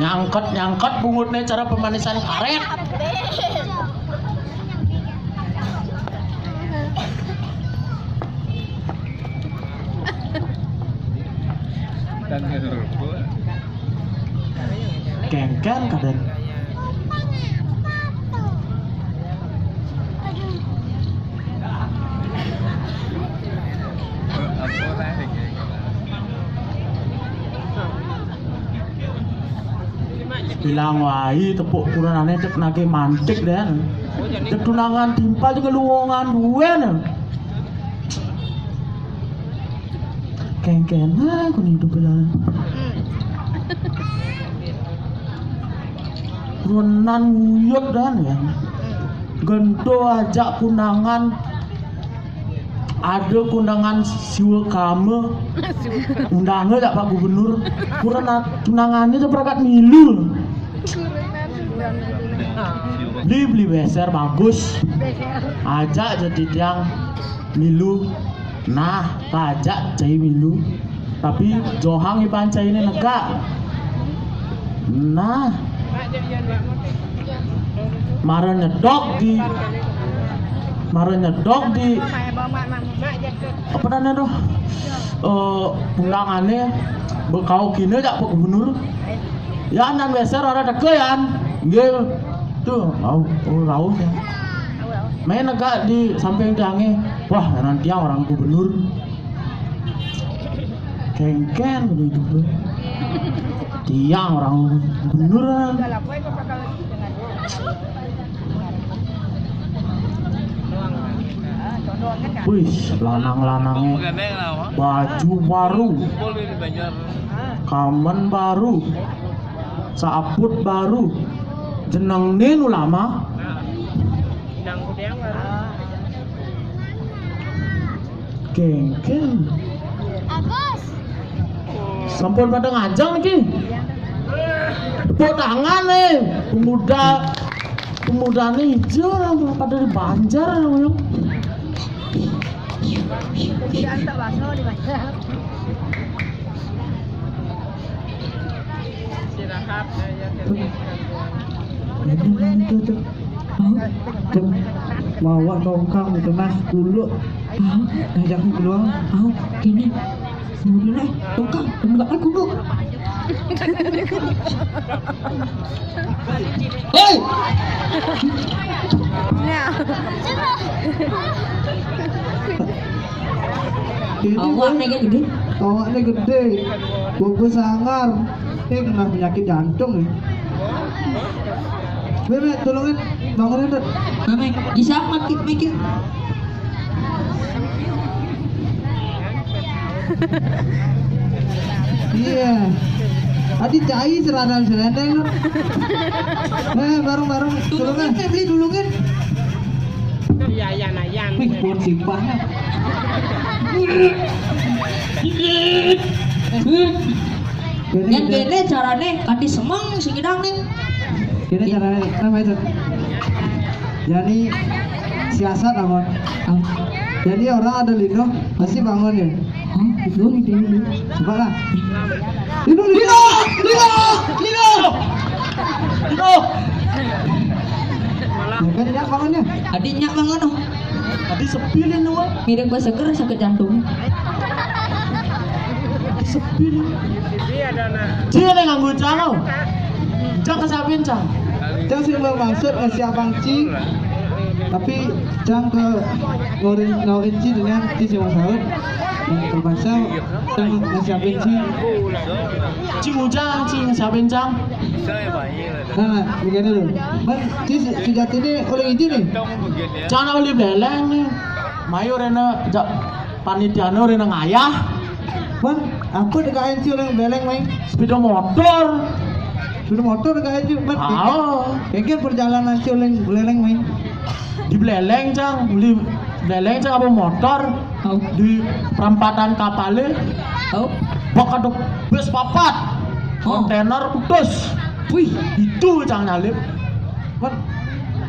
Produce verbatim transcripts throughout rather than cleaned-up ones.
Nyangkut-nyangkut bungutné cara pemanisan karét. Kéngkén kadén. Bilang waé tepuk kurenané cék nagih mantik dén. Cék tunangan timpal cék lungongan duén. Kéngkén aé kon idup bilang. Kurenan nguyut dén ya. Gento ajak kundangan. Ada kundangan siwa krama. Undangé jak Pak Gubernur. Kurenan tunangané cék pragat milu. Beli, beli beser bagus. Ajak ja titiang milu. Nah, kajak cai milu. Tapi johang iban cainé negak. Nah. Mara nyedok di, mara nyedok di, apa namanya tuh? Eh, undangané bekau kéné jak Pak Gubernur. Yan, nan beser ora teka, Yan. Nggih. Tuh, rauh, oh, rauh ya. Main negak di samping tiangé. Wah, nan tiang orang gubernur. Kéngkén begitu. Tiang orang gubernur. Wih, lanang-lanangé baju baru, kamen baru, saput baru. Jenengné nu lama. Kéngkén. Agus. Sampun pada ngajeng niki. Tepuk tangan nih, pemuda, pemudané ijo pada di Banjar. Ini, ini, tuh, tuh. Tuh, bawa tongkang itu, Mas, dulu. Ngajak keluar. Gini. Kemudian, eh, tongkang, enggak, eh, kudu. Hei! Nah. Awak nih gedé. Awakné gedé. Bobos sangar. Eh, kena penyakit jantung ya. Bébé, tolongin bangunin, Dut. Mame, bisa mati mikir. Iya. Tadi cai serana serendeng, Dut. Eh, bareng-bareng. Tolongin, Dut. Beli, tolongin. Iya, iya, nah, iya. Wih, pun simpah. Yan kéné carané kanti semeng sing idang nih. Kéné carané, nama itu? Jadi siasat apa? Jadi orang ada lino pasti bangun ya. Hah? Itu nih, ini. Coba lah. Lino, lino, lino, lino. Lino. Bukan ya bangunnya. Adiknya bangun dong. Tadi sepi nih, Nuan. Ngiring ba seger sakit jantung. Sepi nih. Dia ada anak. Dia nih nganggo cang, oh. Cang ke siapin, Cang? Cang sih bermaksud ngasih abang Ci. Tapi Cang ke ngorin ngauin Ci dengan Ci cuma sahut. Dan terpaksa Cang ngasih abang Ci. Ci ngujang, Ci ngasih abang Cang. Nah, begini dulu. Bang, Ci sejati ini oleh izin nih. Cang oleh beleng nih. Mayu rena jak panitiano rena ngayah. Bang, apa dekat Ci oleh beleng, Mai? Sepeda motor. Sepeda motor dekat Ci, Bang. Oh. Kengken perjalanan Ci oleh beleng, Mai. Di beleng, Cang. Beli beleng, Cang, apa motor? Oh. Di perempatan kapalnya. Oh. Bak ada bus papat. Oh. Kontainer putus. Wih. Itu, Cang, nyalip. Bang,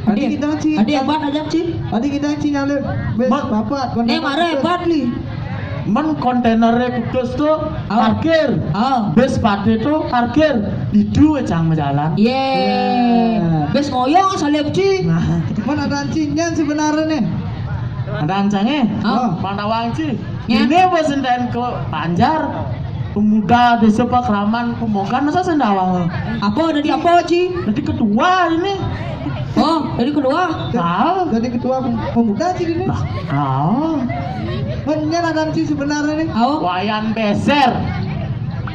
tadi kita Ci. Tadi hebat aja, Ci. Tadi kita Ci nyalip bus papat. Kontainer putus. Mara hebat, Li. Men kontainere kudus to parkir. Ah. Bis pade to parkir. Ditu cang majalan. Ye. Bis ngoyong salib ci. Nah. Men ada ancingan sebenarnya nih. Ada ancange? Ah. Mana wang ci? Ini bos enten ke Banjar. Pemuda Desa Pakraman Pemogan masa sendawang. Apa, jadi apa, Ci? Jadi ketua ini. Oh, jadi ketua? Tahu. Jadi ketua pemuda, Ci, ini. Nah, tahu. Menyen ada, Ci, sebenarnya nih. Tahu. Wayan Beser.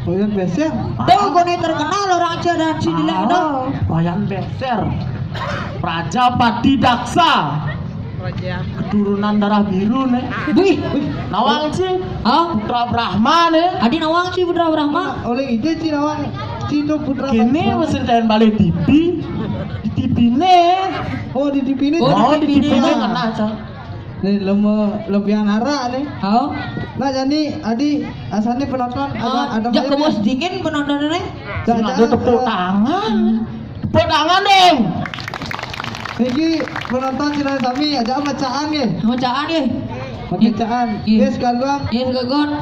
Wayan Beser. Tuh, kone terkenal orang Ci ada, Ci, di Lek, tuh. Wayan Beser. Raja Pati Daksa. Keturunan darah biru nih. Wih, nawang ci. Hah? Putra Brahma nih. Adi nawang ci, Putra Brahma. Oleh ide ci nawang. Ci itu Putra Brahma. Kini mesin dan balik T V. Di T V nih. Oh, di T V nih. Oh, di T V nih kena, Cang. Nih, lemo lebihan arah nih. Hah? Nah, jadi adi asalnya penonton ada, ada jak banyak nih. Dingin penonton nih. Ada tepuk tangan. Tepuk tangan, Ding. Iki penonton sira sami aja mecaan nggih. Mecaan nggih. Mecaan. Nggih. Yes, Kang Gong. Yes, Kang Gong.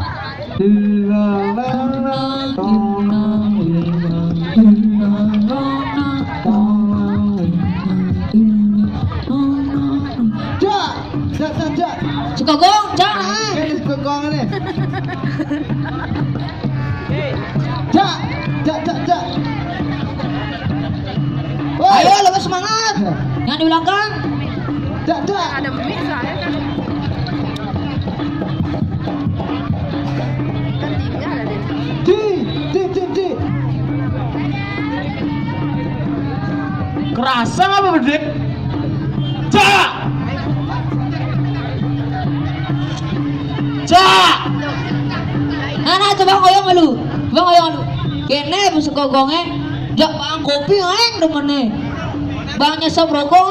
Jak, jak, jak, jak. Sekogong, jak. Ini sekogong ini. Jak, jak, jak, jak. Woi. Ayo, lebih semangat. Ya. Yang di belakang. Jak, jak. Ada mic soalnya kan. Di, di, di, di. Kerasa apa, Bedik? Jak! Jak! Nah, nah, coba ngoyong lu. Coba ngoyong lu. Kene bos kogonge, jak bang kopi aeng demene. Bang nyesep rokok